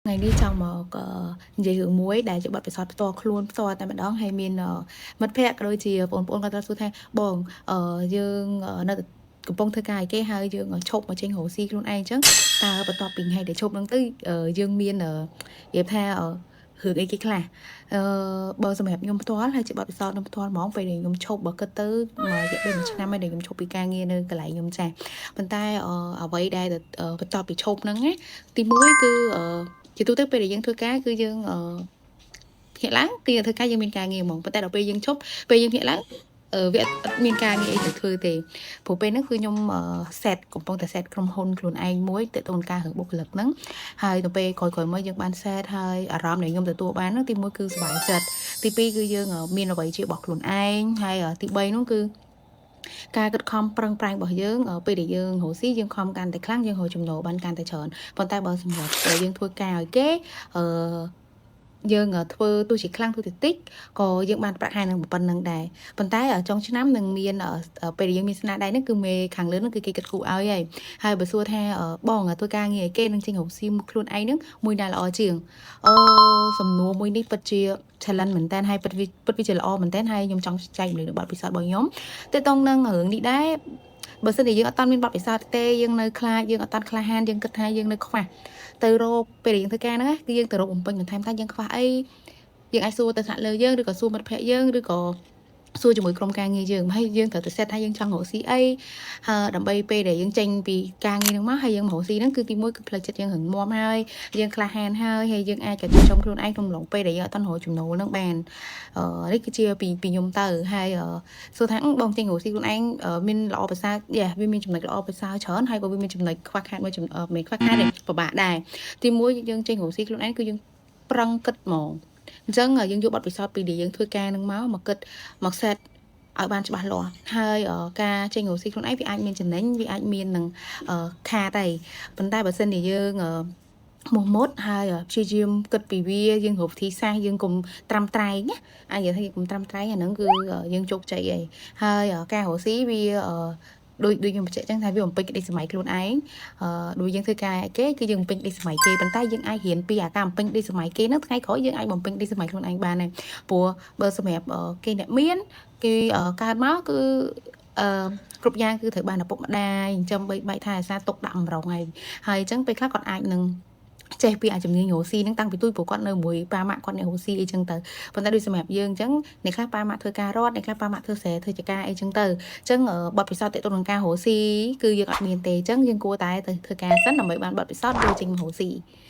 ថ្ងៃនេះចង់មកនិយាយរឿងមួយដែលជាបទពិសោធន៍ផ្ទាល់ខ្លួនផ្ទាល់តែម្ដងហើយមានមិត្តភ័ក្តិក៏ដូចជាបងប្អូនគាត់ត្រូវសួរថាបងយើងនៅកំពុងធ្វើការឲ្យគេហើយយើងឈប់មកចេញរកស៊ីខ្លួនឯងអញ្ចឹងតើបន្ទាប់ពីថ្ងៃដែលឈប់ហ្នឹងទៅយើងមាននិយាយថារឿងអីគេខ្លះអឺបើសម្រាប់ខ្ញុំផ្ទាល់ហើយជាបទពិសោធន៍ខ្ញុំផ្ទាល់ហ្មងពេលដែលខ្ញុំឈប់បើគិតទៅមួយរយៈពេលមួយឆ្នាំហើយដែលខ្ញុំឈប់ពីការងារនៅកន្លែងខ្ញុំចាស់ប៉ុន្តែអ្វីដែលបន្ទាប់ពីឈប់ហ្នឹងណាទីមួយគឺជាទូទៅពេលដែលយើងធ្វើការគឺយើងភ្ញាក់ឡើងគឺយើងធ្វើការយើងមានការងារហ្មងប៉ុន្តែដល់ពេលយើងឈប់ពេលយើងភ្ញាក់ឡើងវាអត់មានការងារអីទៅធ្វើទេព្រោះពេលហ្នឹងគឺខ្ញុំ set កំពុងតែ set ក្រុមហ៊ុនខ្លួនឯងមួយទាក់ទងនឹងការរើសបុគ្គលិកហ្នឹងហើយដល់ពេលក្រោយៗមកយើងបាន set ហើយអារម្មណ៍ដែលខ្ញុំទទួលបានហ្នឹងទីមួយគឺសប្បាយចិត្តទីពីរគឺយើងមានអ្វីជារបស់ខ្លួនឯងហើយទី3នោះគឺការគិតខំប្រឹងប្រែងរបស់យើងពេលដែលយើងរកស៊ីយើងខំកាន់តែខ្លាំងយើងរកចំណូលបានកាន់តែច្រើនប៉ុន្តែបើសម្រាប់យើងធ្វើការឲ្យគេអឺយើងធ្វើទោះជាខ្លាំងទោះជាតិចក៏យើងបានប្រាក់ខែនឹងប៉ុណ្្នឹងដែរប៉ុន្តែចុងឆ្នាំនឹងមានពេលដែលយើងមានស្នាដៃហ្នឹងគឺមេខាងលើហ្នឹងគឺគេគិតគូរឲ្យហើយហើយបើសួរថាបងធ្វើការងារឲ្យគេនឹងចេញរកស៊ីខ្លួនឯងហ្នឹងមួយណាល្អជាងអឺសំណួរមួយនេះពិតជា challenge មែនតើហើយពិតវាពិតវាជាល្អមែនតើហើយខ្ញុំចង់ចែករំលែកបទពិសោធន៍របស់ខ្ញុំទាក់ទងនឹងរឿងនេះដែរបើសិនជាយើងអត់តាន់មានបទពិសោធន៍ទេយើងនៅខ្លាចយើងអត់តាន់ក្លាហានយើងគិតថាយើងនៅខ្វះទៅរកពេលដែលយើងធ្វើការហ្នឹងគឺយើងទៅរកបំពេញបន្ថែមថាយើងខ្វះអីយើងអាចសួរទៅថ្នាក់លើយើងឬក៏សួរមិត្តភ័ក្តិយើងឬក៏សួរជាមួយក្រុមការងារយើងហើយយើងត្រូវទៅ set ថាយើងចង់រកស៊ីអីហើយដើម្បីពេលដែលយើងចេញពីការងារហ្នឹងមកហើយយើងមករកស៊ីហ្នឹងគឺទីមួយគឺផ្លូវចិត្តយើងរឹងមាំហើយយើងក្លាហានហើយហើយយើងអាចក៏ចិញ្ចឹមខ្លួនឯងក្នុងឡុងពេលដែលយើងអត់ទាន់រកចំណូលហ្នឹងបានអឺនេះគឺជាពីពីខ្ញុំទៅហើយសួរថាបងចេញរកស៊ីខ្លួនឯងមានល្អប្រសើរយ៉ាវាមានចំណុចល្អប្រសើរច្រើនហើយក៏វាមានចំណុចខ្វះខាតមួយមិនខ្វះខាតទេពិបាកដែរទីមួយយើងចេញរកស៊ីខ្លួនឯងគឺយើងប្រឹងគិតហ្មងអញ្ចឹងយើងយកបទពិសោធន៍ពីដែលយើងធ្វើការនឹងមកមកគិតមក set ឲ្យបានច្បាស់លាស់ហើយការចេញរកស៊ីខ្លួនឯងវាអាចមានចំណេញវាអាចមាននឹងខាតដែរប៉ុន្តែបើសិនជាយើងមោះមុតហើយព្យាយាមគិតពីវាយើងរកវិធីសាស្ត្រយើងកុំត្រាំត្រែងណាអាចនិយាយថាយើងកុំត្រាំត្រែងអាហ្នឹងគឺយើងជោគជ័យហើយហើយការរកស៊ីវាដូចដូចខ្ញុំបញ្ជាក់ចឹងថាវាបំពេញក្តីស្រមៃខ្លួនឯងអឺដូចយើងធ្វើការគេគឺយើងបំពេញក្តីស្រមៃគេប៉ុន្តែយើងអាចរៀនពីអាការបំពេញក្តីស្រមៃគេហ្នឹងថ្ងៃក្រោយយើងអាចបំពេញក្តីស្រមៃខ្លួនឯងបានដែរព្រោះបើសម្រាប់គេអ្នកមានគេកើតមកគឺអឺគ្រប់យ៉ាងគឺត្រូវបានឪពុកម្ដាយចិញ្ចឹមបីបាច់ថែអាសាទុកដាក់អំរងហើយហើយអញ្ចឹងពេលខ្លះគាត់អាចនឹងចេះពីអាជំនាញរកស៊ីហ្នឹងតាំងពីទូចព្រោះគាត់នៅមួយប៉ាម៉ាក់គាត់អ្នករកស៊ីអីចឹងទៅប៉ុន្តែដូចសម្រាប់យើងអញ្ចឹងអ្នកខ្លះប៉ាម៉ាក់ធ្វើការរត់អ្នកខ្លះប៉ាម៉ាក់ធ្វើស្រែធ្វើចការអីចឹងទៅអញ្ចឹងបទពិសោធន៍ទាក់ទងនឹងការរកស៊ីគឺយើងអត់មានទេអញ្ចឹងយើងគួរតែទៅធ្វើការសិនដើម្បីបានបទពិសោធន៍រួចចេញមករកស៊ី។